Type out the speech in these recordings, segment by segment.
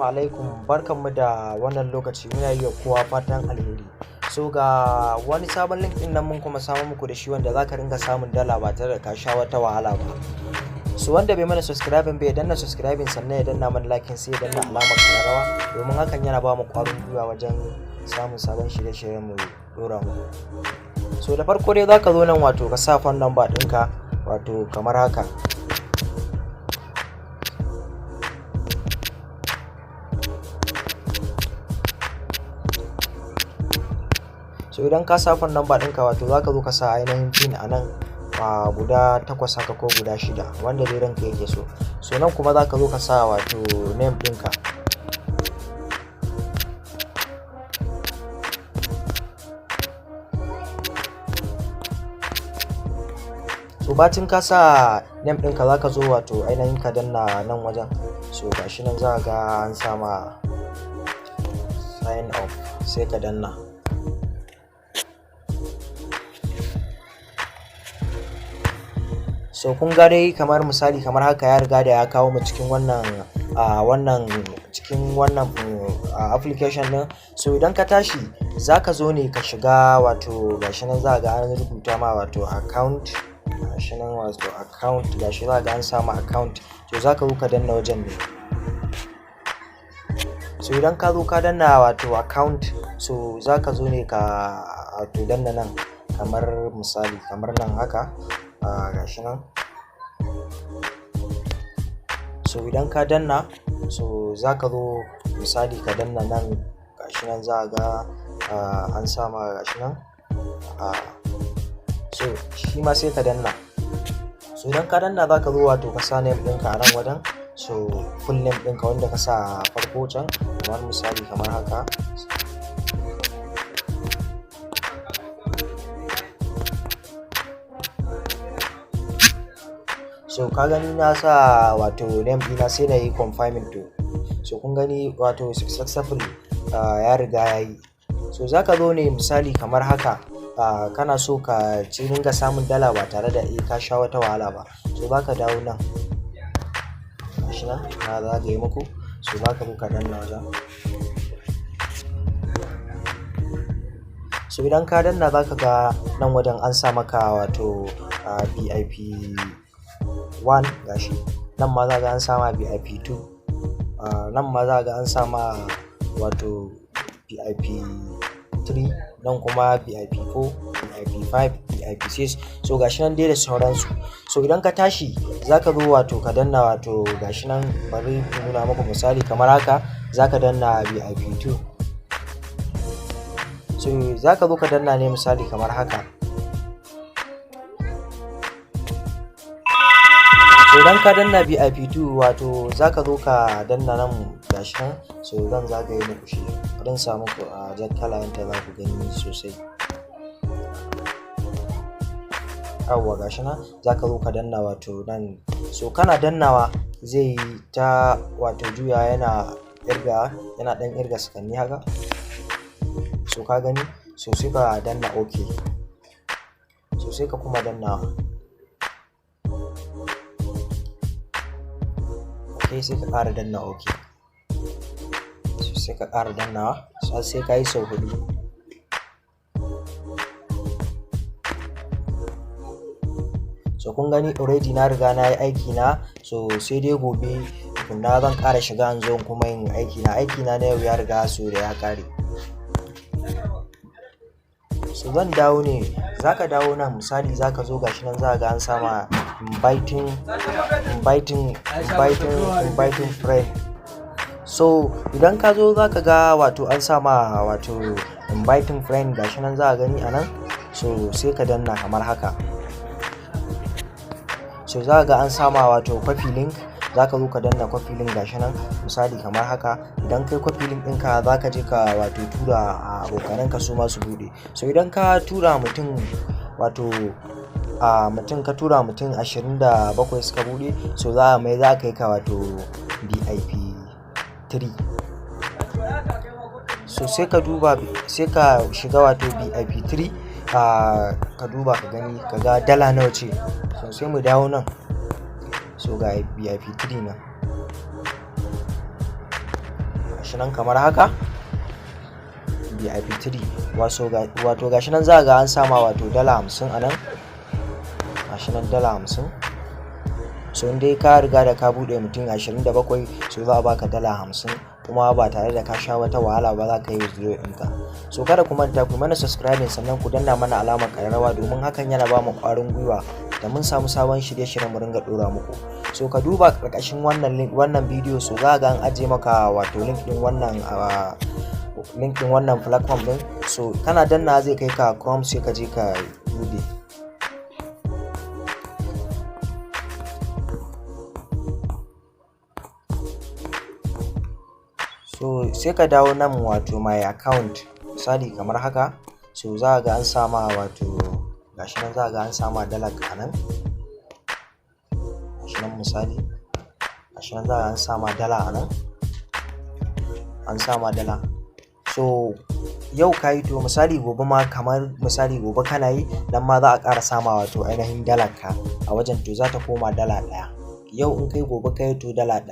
Alaikum, barkanmu da wannan lokaci. Muna yi wa kowa fatan alheri. So ga wani sabon link din nan mun kuma samu muku da shi, wanda zaka ringa samun dala ba tare da ka sha wata wahala ba. So wanda bai mana subscribing bai danna subscribing, sannan ya danna mana like, sai ya danna alamar kararrawa, domin hakan yana ba mu kwarin gwiwa wajen samun sabon shirye-shiryen mu dora muku. So da farko dai zaka zo nan, wato ka sa phone number ɗinka, wato kamar haka. So idan ka sa phone number ɗinka, wato zaka zo ka sa ainihin PIN a nan, a guda takwas haka ko guda shida, wanda dai ranka yake so. So nan kuma zaka zo ka sa wato name ɗinka. So bacin ka sa name ɗinka, zaka zo wato ainihin ka danna nan wajen. So gashi nan za ga an sa ma sign up, sai ka danna. So kun ga dai kamar misali kamar haka, ya riga da ya kawo mu cikin wannan a wannan cikin wannan application din. So idan ka tashi, zaka zo ne ka shiga, wato gashi nan za ga an rubuta ma wato account. Gashi nan wato account, gashi za ga an sa ma account. To zaka zo ka danna wajen ne. So idan ka zo ka danna wato account, so zaka zo ne ka wato danna nan, kamar misali kamar nan haka, gashi nan. So idan ka danna, so zaka zo misali ka danna nan, gashi nan za ga an sa ma, gashi nan. So shi ma sai ka danna. So idan ka danna, zaka zo wato ka sa name ɗinka a nan wajen. So full name ɗinka wanda ka sa a farko can, kamar misali kamar haka. So ka gani na sa wato name ɗina, sai na yi confirming to. So kun gani, wato successfully ya riga ya yi. So za ka zo ne misali kamar haka, kana so ka ci ringa samun dala ba tare da ka sha wata wahala ba. So za ka dawo nan, gashi nan na zagaye muku. So za ka zo ka danna wajen. So idan ka danna, za ka ga nan wajen an sa maka wato VIP 1, gashi nan ma za ga an sa ma VIP 2, nan ma za ga an sa ma wato VIP 3, nan kuma VIP 4, VIP 5, VIP 6. So gashi nan dai da sauransu. So idan ka tashi, za ka zo wato ka danna, wato gashi nan, bari in nuna muku misali kamar haka, za ka danna VIP 2. So za ka zo ka danna ne misali kamar haka. So idan ka danna VIP 2, wato za ka zo ka danna nan, gashi nan. So zan zagaye muku shi, bari in sa muku a jan kala yadda za ku gani sosai. Yawwa, gashi nan, za ka zo ka danna wato nan. So kana dannawa, zai yi ta wato juya, yana irga, yana ɗan irga sakanni haka. So ka gani, so sai ka danna OK. So sai ka kuma dannawa OK, sai ka ƙara danna OK. So sai ka ƙara dannawa har sai ka yi sau huɗu. So kun gani, already na riga na yi aiki na. So sai dai gobe tukunna zan ƙara shiga in zo in kuma yin aiki na. Aiki na na yau ya riga so da ya ƙare. So zan dawo ne, za ka dawo nan misali, za ka zo, gashi nan za ga an sama inviting, inviting, inviting, inviting friend. So idan ka zo, za ka ga wato an sama wato inviting friend, gashi nan za a gani a nan. So sai ka danna kamar haka. So za ga an sama wato copy link, za ka zo ka danna copy link, gashi nan misali kamar haka. Idan kai copy link ɗinka, za ka je ka wato tura a abokananka su ma su buɗe. So idan ka tura mutum, wato a mutum ka tura mutum 27 suka buɗe, so za a mai za a kai ka wato VIP 3. So sai ka duba, sai ka shiga wato VIP 3, ka duba ka gani, ka ga dala nawa ce. So sai mu dawo nan. So ga VIP 3 nan. Gashi nan kamar haka, VIP 3. Wato gashi nan za ga an sama wato $50 a nan. Gashi nan $50. So in dai ka riga da ka buɗe mutum 27, so za a baka $50, kuma ba tare da ka sha wata wahala ba za ka yi withdraw ɗinka. So kada ku manta ku mana subscribing, sannan ku danna mana alamar ƙararrawa, domin hakan yana ba mu ƙwarin gwiwa da mun samu sabon shirye-shiryen mu ringa ɗora muku. So ka duba ƙarƙashin wannan link, wannan bidiyo, so za ga an ajiye maka wato link ɗin wannan platform ɗin. So kana danna zai kai ka Chrome, sai ka je ka buɗe. So sai ka dawo nan wato my account, misali kamar haka. So za ga an sama wato, gashi nan, za ga an sama dala a nan. Gashi nan misali, gashi nan, za ga an sama dala a nan, an sama dala. So yau ka yi, to misali gobe ma, kamar misali gobe kana yi nan ma, za a ƙara sama wato ainihin dalar ka a wajen, to za ta koma $1. Yau in kai, gobe kai, to $1.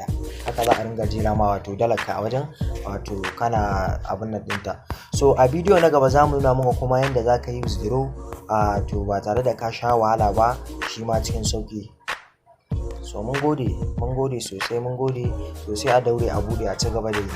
Haka za a ringa jera ma wato dalar ka a wajen, wato kana abin nan ɗinta. So a bidiyo na gaba za mu nuna muku kuma yadda za ka yi withdraw a to ba tare da ka sha wahala ba, shi ma cikin sauƙi. So mun gode, mun gode sosai, mun gode sosai. A daure a buɗe, a ci gaba da yi.